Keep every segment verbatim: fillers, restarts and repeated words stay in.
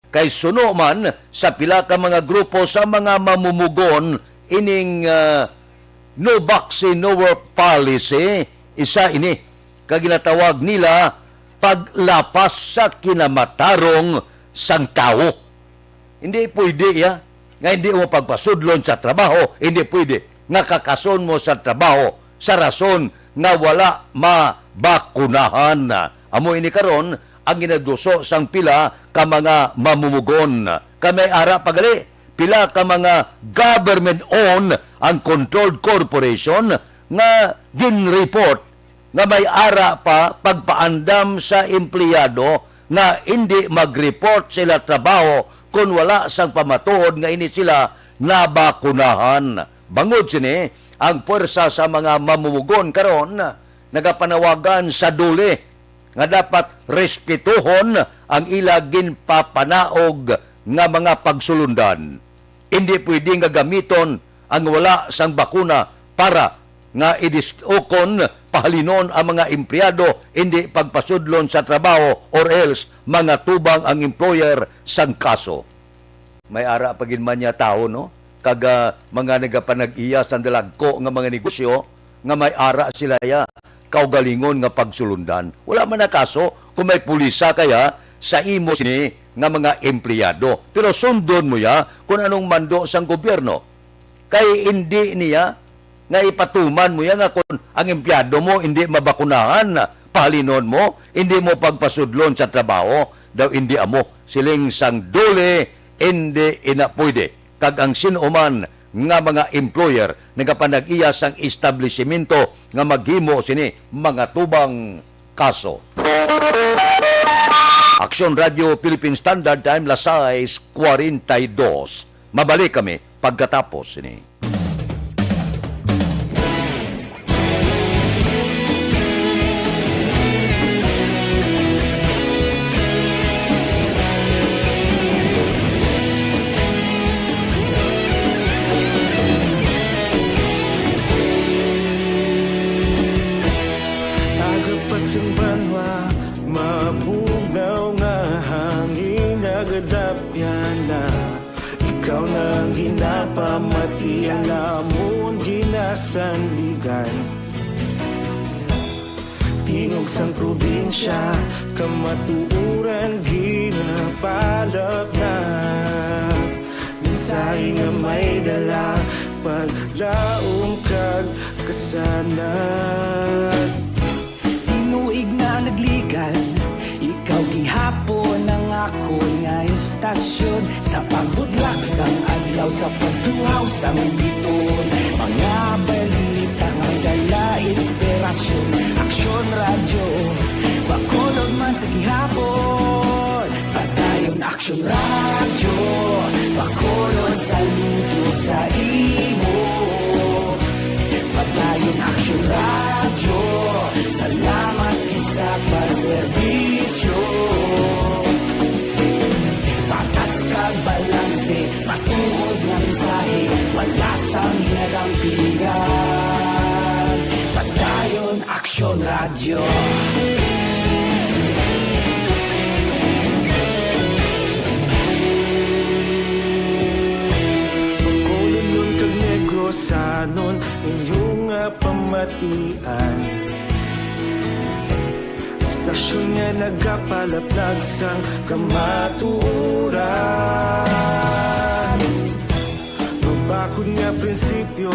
Kay suno man sa pila ka mga grupo sa mga mamumugon ining, ah, no vaccine, no work policy, isa ini ka ginatawag nila paglapas sa kinamatarong sang tawo. Hindi pwede, ya, nga hindi mo pagpasudlon sa trabaho, hindi pwede nga kakason mo sa trabaho sa rason nga wala mabakunahan. Amo ini karon ang ginaduso sang pila ka mga mamumugon. Kay may ara pa gali, pila ka mga government-owned and controlled corporation nga gin-report nga may ara pa pagpaandam sa empleyado nga indi mag-report sila trabaho kon wala sang pamatuod nga ini sila nabakunahan. Bangod sini, ang puwersa sa mga mamumugon karon nagapanawagan sa DOLE nga dapat respetuhon ang ila ginpapanaog nga mga pagsulundan. Indi pwede nga gamiton ang wala sang bakuna para nga idis-, ukon pahalinon ang mga empleyado, indi pagpasudlon sa trabaho, or else mangatubang ang employer sang kaso. May ara pa gid man niya tawo, no? Kag, ah, mga nagapanag-iya sang dalagko nga mga negosyo nga may ara sila ya kaugalingon nga pagsulundan. Wala man na kaso kung may pulisa kaya sa imo sini nga mga empleyado. Pero sundon mo ya kung anong mando sang gobyerno. Kay indi niya nga ipatuman mo ya nga kung ang empleyado mo indi mabakunahan, pahalinon mo, indi mo pagpasudlon sa trabaho, daw indi amo. Siling sang DOLE, indi ina pwede. Kag ang sin-o man nga mga employer nagapanag-iya sang establisimento nga maghimo sini, mangatubang kaso. Aksyon Radio Philippine Standard Time, las sais cuarenta y dos. Mabalik kami pagkatapos sini. Aga pa sang banwa, mabugnaw nga hangin nagadapyan na. Ikaw na ang ginapamati, ang amon ginasandigan. Tingog sang probinsya, kamatuoran ginapalapnag. Mensahe nga may dala, paglaom kag kasanag. Tinuig na nagligan, ikaw gihapon ang akon nga estasyon. Sa pagbudlak sang adlaw, sa pagtuhaw sang biton, mga balita nga dala inspirasyon. Aksyon Radyo, Bacolod man sa gihapon. Padayon Aksyon Radyo, Bacolod, saludo sa imo. Padayon Aksyon Radyo, salamat gid sa pagserbisyo. Patas kag balanse, matuod nga mensahe, wala sang ginadampigan. Padayon Aksyon Radyo. Bacolodnon kag Negrosanon, inyo nga pamatian. Estasyon nga nagapalaplag sang kamatuoran. Mabakod nga prinsipyo,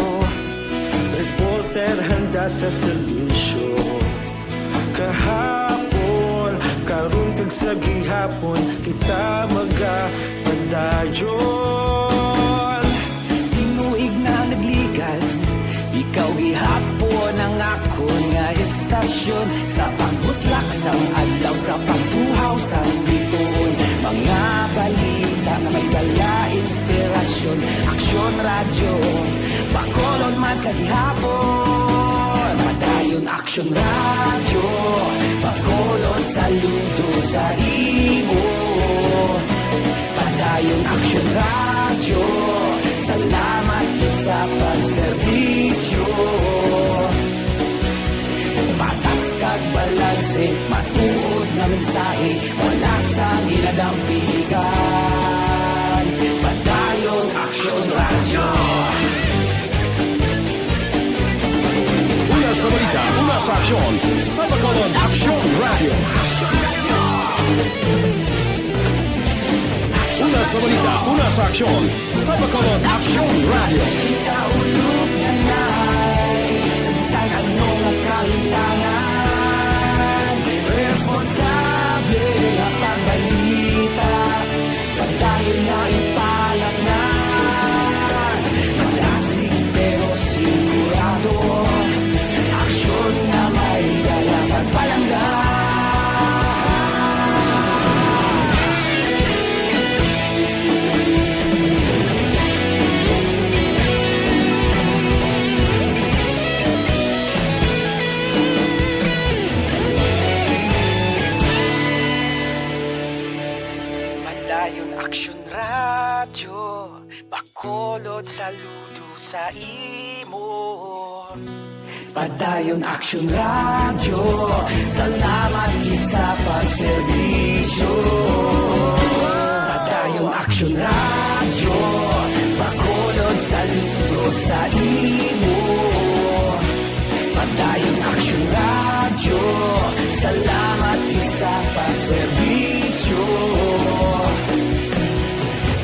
reporter handa sa serbisyo. Kahapon, karon kag sa gihapon, kita magapadayon. Tinuig na nagligan, ikaw gihapon ang akon nga estasyon. Sa pagbutlak sang adlaw, sa pagtuhaw sang bituon, mga balita nga may dala inspirasyon. Aksyon Radyo, Bacolod man sa gihapon. Padayon Aksyon Radyo, Bacolod, saludo sa imo. Padayon Aksyon Radyo, salamat gid sa pagserbisyo. Patas kag balanse, matuod nga mensahe, wala sang ginadampigan. Sa aksyon, sa Bacolod Aksyon Radio. Una sa balita, una sa aksyon, sa Bacolod Aksyon Radio. Kita ulog na nai, sa bisan ano nga kahitangan, may responsable nga pagbalita. Padayon nga ipalatnan, malasig pero sigurado, aksyon nga may dala pagpalangga. Padayon Aksyon Radyo, Bacolod, saludo sa imo. Padayon Aksyon Radyo, salamat gid sa pagserbisyo. Padayon Aksyon Radyo, Bacolod, saludo sa imo. Padayon Aksyon Radyo, salamat gid sa pagserbisyo.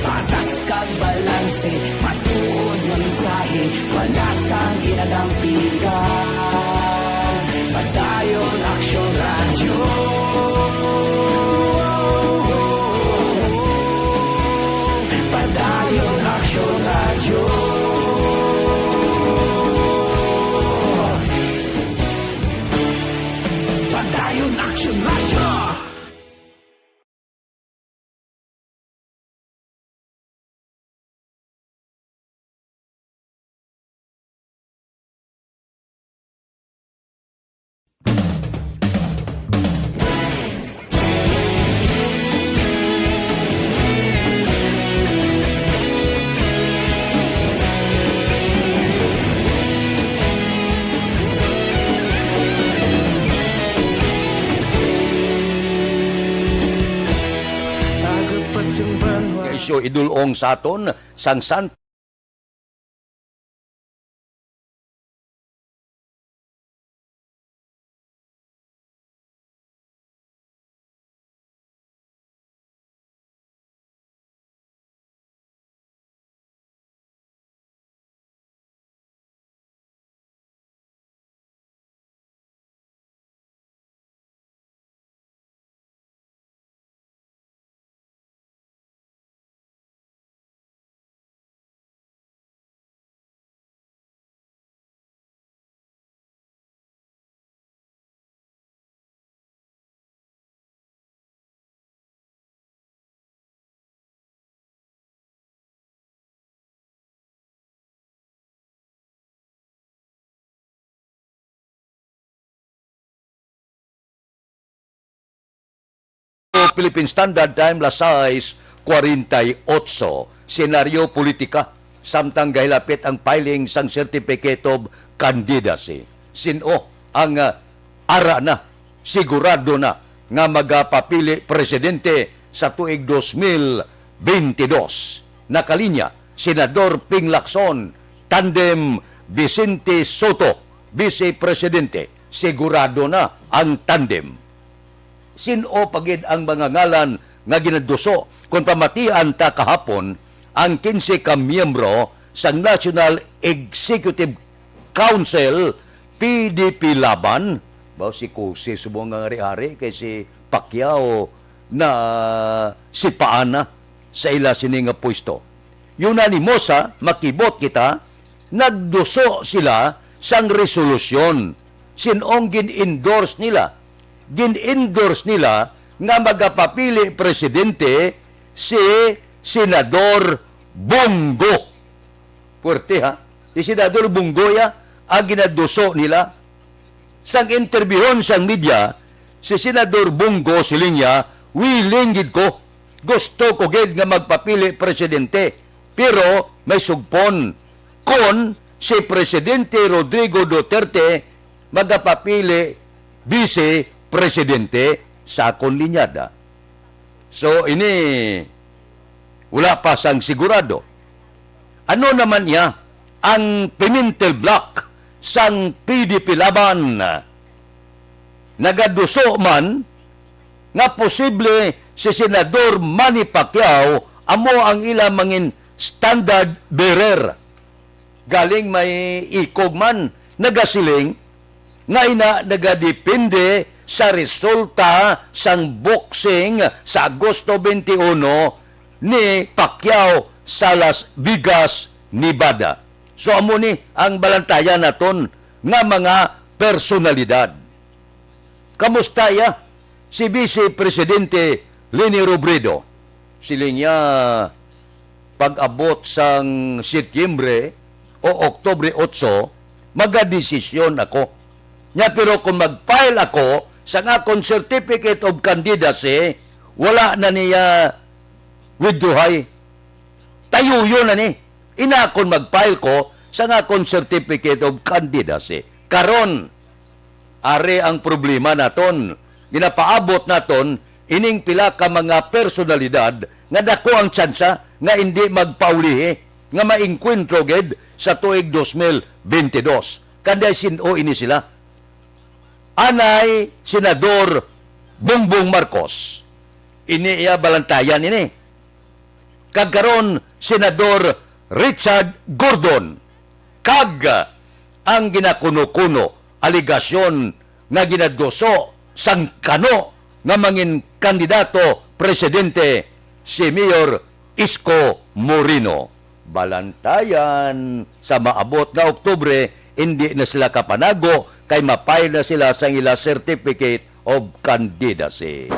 Patas kag balanse, matuod nga mensahe, wala sang ginadampigan. Padayon Aksyon Radyo. Padayon Aksyon Radyo. Padayon Aksyon Radyo. Isyu idul-ong sa aton sang San Philippine Standard Time, las sais cuarenta y ocho. Senaryo politika, samtang gahilapit ang filing sang Certificate of Candidacy. Sin-o ang, ah, ara na, sigurado na nga magapapili presidente sa tuig dos mil beintidos? Nakalinya, Senador Ping Lacson, tandem Vicente Sotto, Vice Presidente, sigurado na ang tandem. Sin-o pa gid ang mga ngalan nga ginaduso kon pamatian ta kahapon ang kinse ka miyembro sang National Executive Council, P D P Laban? Ba, si Cusi subong nga ari-ari kay si Pacquiao na si Paana sa ila sini nga pwesto. Unanimous, ha, makibot kita, nagduso sila sang resolusyon. Sin-ong gin-endorse nila? Gin-endorse nila nga magapapili presidente si Senador Bong Go. Puwerte, ha? Si Senador Bong Go ya ang ginaduso nila. Sang interbyuhon sang media, si Senador Bong Go siling niya, "Willing gid ko. Gusto ko gid nga magpapili presidente. Pero may sugpon, kon si Presidente Rodrigo Duterte magapapili vice presidente sa akon linyada." So, ini wala pa sang sigurado. Ano naman iya ang Pimentel Bloc sang P D P Laban? nagaduso man nga posible si Senador Manny Pacquiao amo ang ila mangin standard bearer. Galing may ikog man nagasiling nga ina nagadepende sa resulta sang boxing sa Agosto twenty-one ni Pacquiao sa Las Vegas, Nevada. So, amo ni ang balantayan naton nga mga personalidad. Kamusta iya? Si Vice Presidente Leni Robredo, siling niya, pag-abot sang Setyembre o Oktubre otso, magadesisyon ako. Nya, pero kung mag-file ako sang akon Certificate of Candidacy, wala na niya withdraw. Tayuyo na ni. Ina kon mag-file ko sang akon Certificate of Candidacy. Karon, ari ang problema naton. Ginapaabot naton ining pila ka mga personalidad nga dako ang tsansa nga indi magpaulihi nga maengkwentro gid sa tuig dos mil bentidós. Kanday sin-o ini sila? Anay, Senador Bongbong Marcos. Ini iya balantayan ini. Kag karon, Senador Richard Gordon, kag ang ginakuno-kuno, alegasyon nga ginaduso sang kano nga mangin kandidato presidente, si Mayor Isko Moreno. Balantayan, sa maabot nga Oktubre, indi na sila kapanago kay ma-file na sila sang ila Certificate of Candidacy.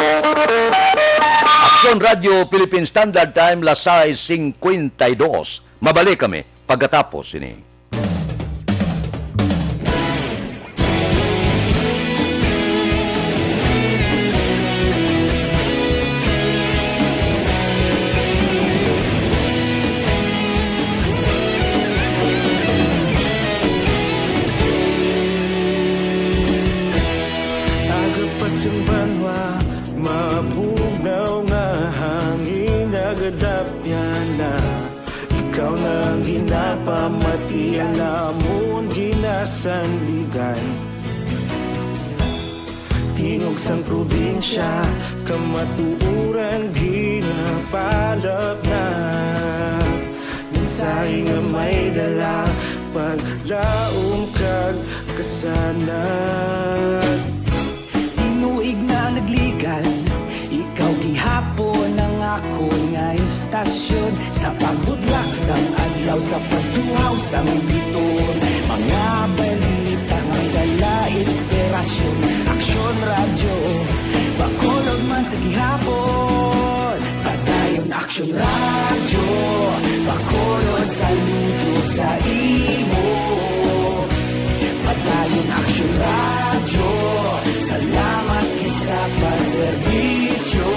Aksyon Radyo Philippine Standard Time, las sais singkwenta y dos. Mabalik kami pagkatapos sini. Aga pa sing banwa, mabugnaw nga hangin nagadapyan na. Ikaw na ang ginapamati, ang amon ginasandigan. Tingog sang probinsya, kamatuoran ginapalapnap. Mensahe nga may dala, paglaom kag kasanag. Tinuig na nagligan, ikaw gihapon ang akon nga istasyon. Sa pagbutlak sang adlaw, sa pagtuhaw sang biton, mga balita may dala inspirasyon. Aksyon Radyo, Bacolod man sa gihapon. Padayon Aksyon Radyo, Bacolod, saludo sa imo. Padayon Aksyon Radyo, salamat gid sa pagserbisyo.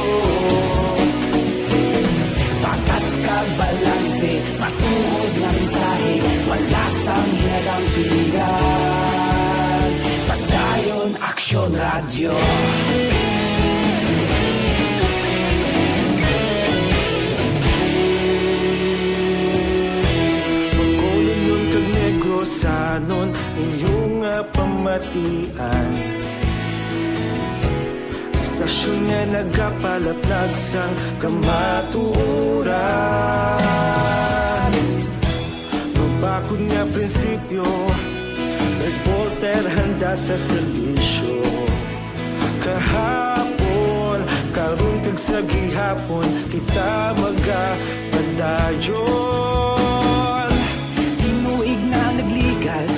Patas kag balanse, matuod nga mensahe, wala sang ginadampigan. Padayon Aksyon Radyo. Bacolodnon kag Negrosanon, inyo nga pamatian. Istasyon nga nagapalaplag sang kamatuoran. Mabakod nga prinsipyo, reporter handa sa serbisyo. Kahapon, karon kag sa gihapon, kita magapadayon. Tinuig na nagligan,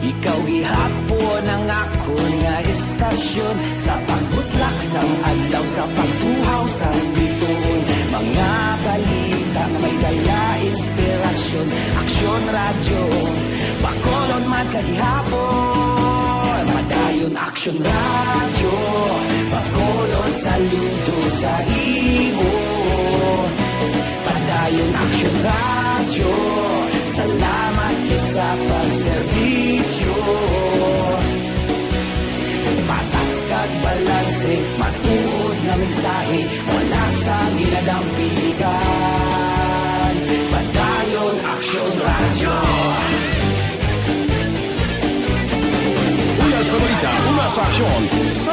ikaw gihapon ang akon nga istasyon. Sa pagbutlak sang adlaw, sa pagtuhaw sang bituon, mga balita nga may dala inspirasyon. Aksyon Radyo, Bacolod man sa gihapon. Padayon Aksyon Radyo, Bacolod, saludo sa imo. Padayon Aksyon Radyo, salamat gid sa pagserbisyo. Patas kag balanse, matuod nga mensahe, wala sang ginadampigan. Padayon Aksyon Radyo. Una sa balita, una sa aksyon, sa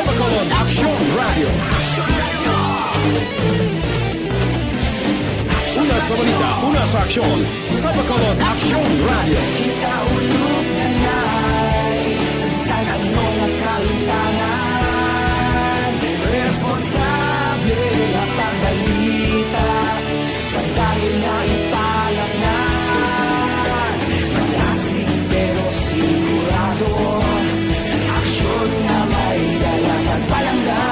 Una sa balita, una sa aksyon, sa Bacolod Aksyon Radio. Kita ulog na na'y sa bisan ano nga kalimtangan. Responsable nga pagbalita, padayon nga ipalaknag. Malasig pero sigurado, aksyon nga may dala kag palangga.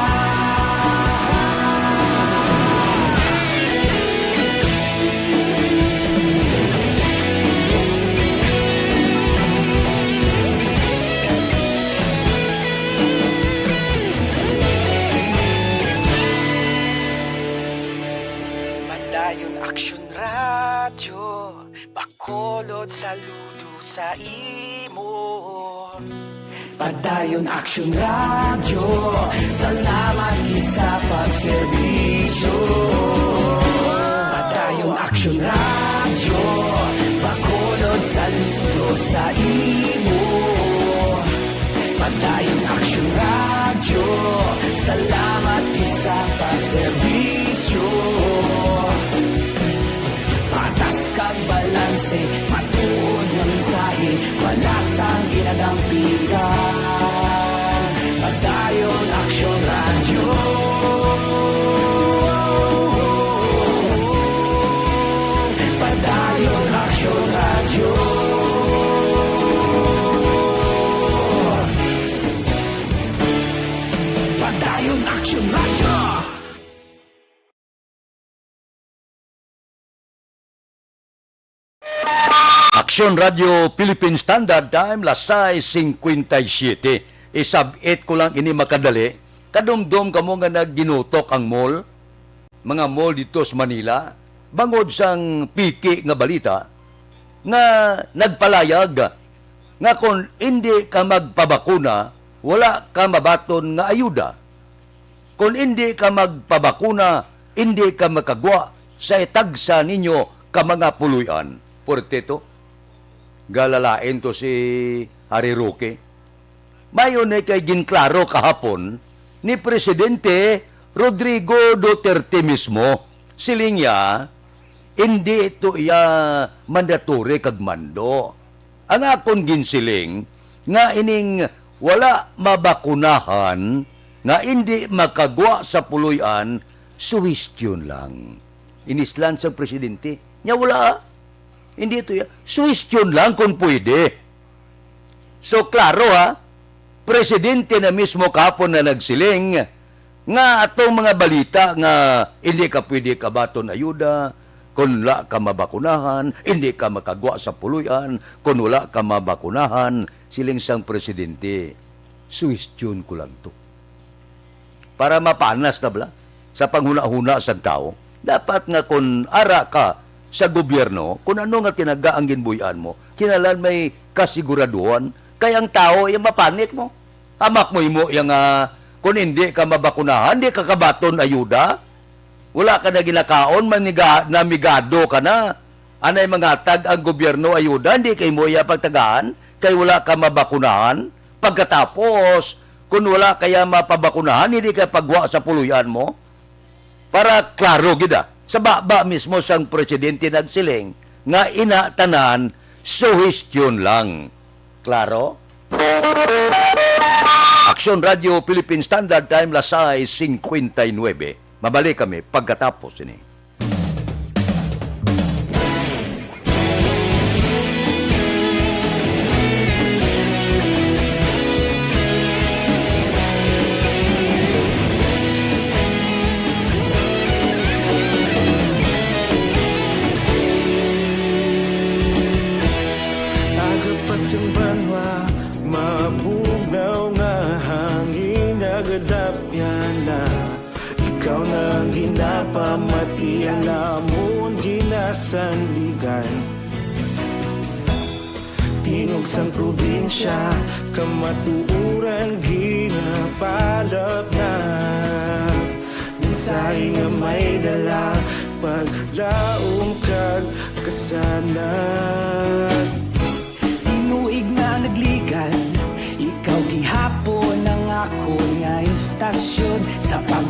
Padayon Aksyon Radyo, Bacolod, saludo sa imo. Padayon Aksyon Radyo, salamat gid sa pagserbisyo. Padayon Aksyon Radyo, Bacolod, saludo sa imo. Padayon Aksyon Radyo, salamat gid sa pagserbisyo. Patas kag balanse, matuod nga mensahe, wala sang ginadampigan. Padayon Aksyon Radyo. Padayon Aksyon Radyo. Padayon Aksyon Radyo. Aksyon Radyo Philippine Standard Time, las sais cincuenta y siete. Isab-it ko lang ini makadali. Kadumdom kamo nga nagginutok ang mall, mga mall dito sa Manila, bangod sang piki nga balita nga nagpalayag nga kon indi ka magpabakuna, wala ka mabaton nga ayuda. Kon indi ka magpabakuna, indi ka makagwa sa itagsa ninyo ka mga puloy-an. Puwerte to. Galalain to si Harry Roque. Mayo ni kay ginklaro kahapon ni Presidente Rodrigo Duterte mismo. Siling niya, indi ito iya mandatory kag mando. Ang akon ginsiling nga ining wala mabakunahan nga indi makagwa sa puloy-an, suhestyon lang. Inislan sang presidente. Nya wala. Hindi ito ya. Suhestyon lang kung pwede. So, klaro ha, presidente na mismo kahapon na nagsiling nga atong mga balita nga hindi ka pwede kabaton ayuda, kung wala ka mabakunahan, hindi ka makagwa sa puloy-an, kung wala ka mabakunahan, siling sang presidente, suhestyon ko lang to. Para mapanas na bala sa panghunahuna sang tawo, dapat nga kung ara ka sa gobyerno, kung ano nga tinaga ang ginbuy-an mo, kinahanglan may kasiguraduhan. Kay ang tawo, iya mapanik mo. Hamak mo imo iya nga, kung hindi ka mabakunahan, di ka kabaton ayuda. Wala ka na ginakaon, maniga-, namigado ka na. Anay mangatag ang gobyerno ayuda, hindi kay mo iya pagtagaan, kay wala ka mabakunahan. Pagkatapos, kung wala kaya mapabakunahan, hindi ka pagwa sa puloy-an mo. Para klaro gid, ah, sa baba mismo sang presidente nagsiling nga ina tanan suhestyon lang. Klaro? Aksyon Radyo Philippine Standard Time, las sais cincuenta y nueve. Mabalik kami pagkatapos ini. Aga pa sang banwa, mabugnaw nga hangin nagadapyan na. Ikaw na ang ginapamati, ang lamon ginasandigan. Tingog sang probinsya, kamatuoran ginapalapnag. Mensahe nga may dala, paglaom kag kasanag. Tinuig nga nagligan, ikaw gihapon ang akon nga istasyon. Sa pag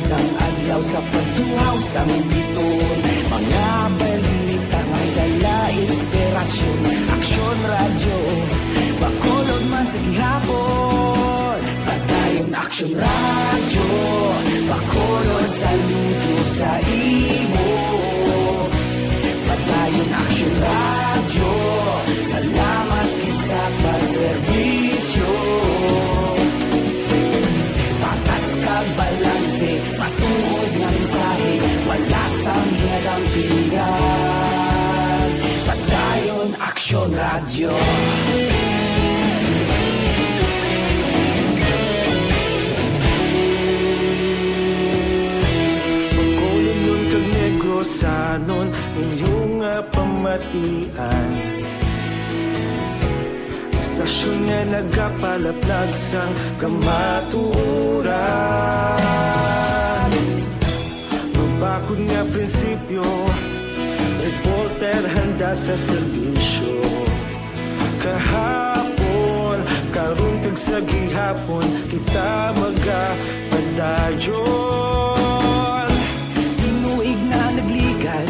Sang adlaw sa pagtuhaw sang biton, mga balita may dala inspirasyon. Aksyon Radyo, Bacolod man sa gihapon. Padayon Aksyon Radyo, Bacolod saludo sa imo. Padayon Aksyon Radyo, salamat gid sa pagserbisyo. Patas kag balanse, matuod nga mensahe, wala sang ginadampigan. Padayon Aksyon Radyo. Bacolodnon kag Negrosanon, inyo nga pamatian. Istasyon nga nagapalaplag sang kamatuoran. Mabakod nga prinsipyo, reporter handa sa serbisyo. Kahapon, karon kag sa gihapon, kita magapadayon. Tinuig na nagligad,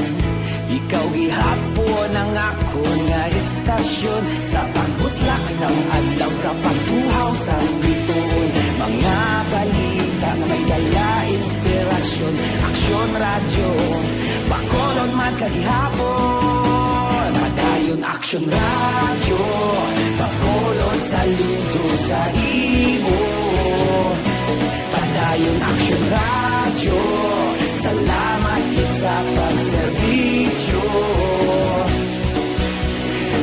ikaw gihapon ang akon nga istasyon. Sa pagbutlak sang adlaw, sa pagtuhaw sang bituon, mga balita nga may dala inspirasyon. Aksyon Radyo, Bacolod man sa gihapon. Padayon Aksyon Radyo, Bacolod saludo sa imo. Padayon Aksyon Radyo, salamat gid sa pagserbisyo.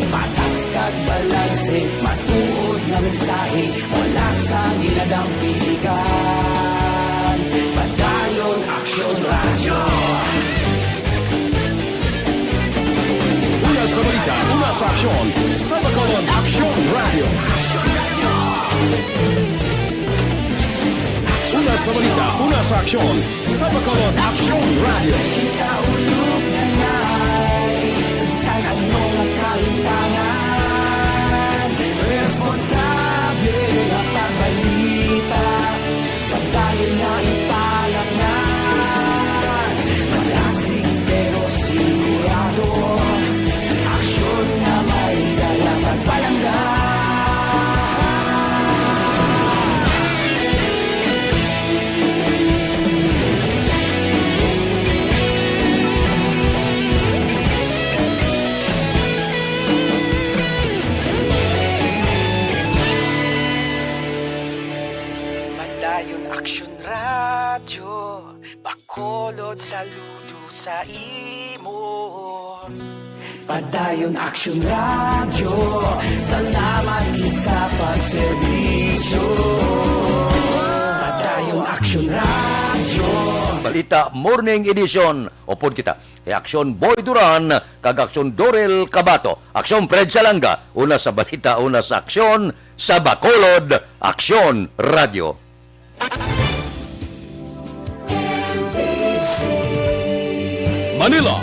Patas kag balanse, matuod nga mensahe, wala sang ginadampigan. Padayon Aksyon Radyo. Una sa balita, una sa aksyon, sa Bacolod Aksyon Radyo. Una sa balita, una sa aksyon, sa Bacolod Aksyon Radyo. Kita ulog na nai, sa bisan ano nga kahintangan, responsable nga pagbalita. Padayon nga ipalaknan, malasig pero sigurado. Aksyon nga may dala pagpalangga. Padayon Aksyon Radyo, Bacolod saludo sa imo. Padayon Aksyon Radyo, salamat gid sa pagserbisyo. Padayon Aksyon Radyo. Balita Morning Edition. Upod kita kay Aksyon Boy Duran kag Aksyon Dorel Cabato. Aksyon Fred Salanga, una sa balita, una sa aksyon, sa Bacolod Aksyon Radyo. Manila,